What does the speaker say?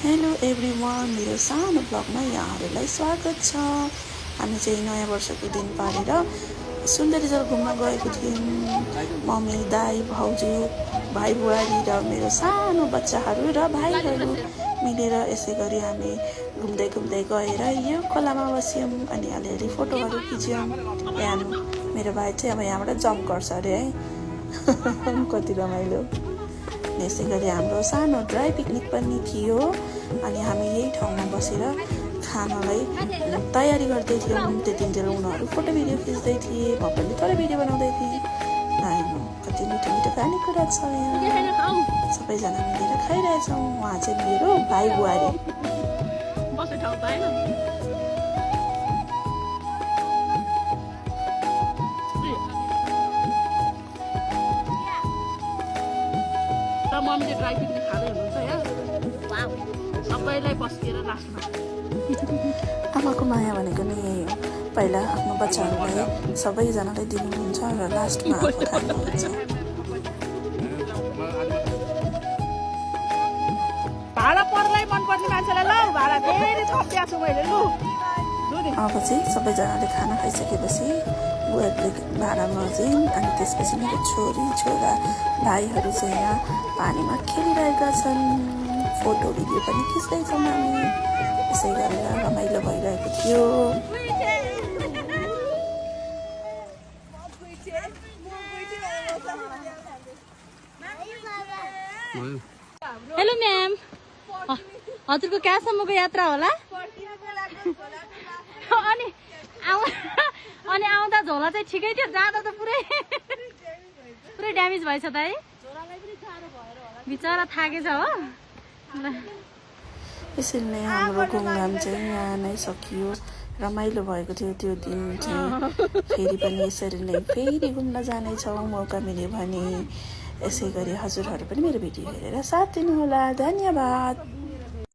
Hello everyone, मेरो सानो ब्लगमा यहाँहरूलाई स्वागत छ। हामी चाहिँ नयाँ वर्षको दिन पारेर सुन्दरीजल घुम्न गएको थियौँ। मम्मी, दाई, भाउजू, भाइ बुहारी र मेरो सानो बच्चाहरू र भाइहरू मिलेर यसै गरी हामी घुम्दै घुम्दै गएर यो खोलामा बस्यौँ अनि अलिअलि फोटोहरू खिच्यौँ। यहाँ मेरो भाइ चाहिँ अब यहाँबाट जम्प गर्छ अरे है। कति रमाइलो। यसै गरी हाम्रो सानो ड्राई पिकनिक पनि थियो अनि हामी यही ठाउँमा बसेर खानालाई तयारी गर्दै थियौँ। त्यतिन्जेल उनीहरू फोटो भिडियो खिच्दै थिए, म पनि थोरै भिडियो बनाउँदै थिएँ। कति मिठो मिठो खानेकुरा छ यहाँ, सबैजना मिलेर खाइरहेछौँ। उहाँ चाहिँ मेरो भाइ बुहारी। मम्मीले ड्राई पिकनिक खाँदै हुनुहुन्छ यहाँ। सबैलाई पस्किएर लास्टमा आमाको माया भनेको नै यही हो। पहिला आफ्नो बच्चाहरूलाई सबैजनालाई दिनुहुन्छ र लास्टमा आफू खानुहुन्छ। भाडा पर्लाई मनपर्ने मान्छेलाई ल भाडा फेरि थपिया छु मैले लु। अब चाहिँ सबैजनाले खाना खाइसकेपछि बुहारीले भाडामा चाहिँ अनि त्यसपछि मेरो छोरी छोरा भाइहरू चाहिँ यहाँ पानीमा खेलिरहेका छन्। फोटो भिडियो पनि खिच्दैछौँ हामी। यसै गरेर रमाइलो भइरहेको थियो। हेलो म्याम, हजुरको कहाँसम्मको यात्रा होला? अनि आउँदा झोला चाहिँ ठिकै थियो, जाँदा त पुरै ड्यामेज भएछ त है। बिचरा थाकेछ हो। यसरी नै हाम्रो घुमघाम चाहिँ यहाँ नै सकियो। रमाइलो भएको थियो त्यो दिन चाहिँ। फेरि पनि यसरी नै फेरि घुम्न जानेछौँ मौका मिल्यो भने। यसै गरी हजुरहरू पनि मेरो भिडियो हेरेर साथ दिनुहोला। धन्यवाद।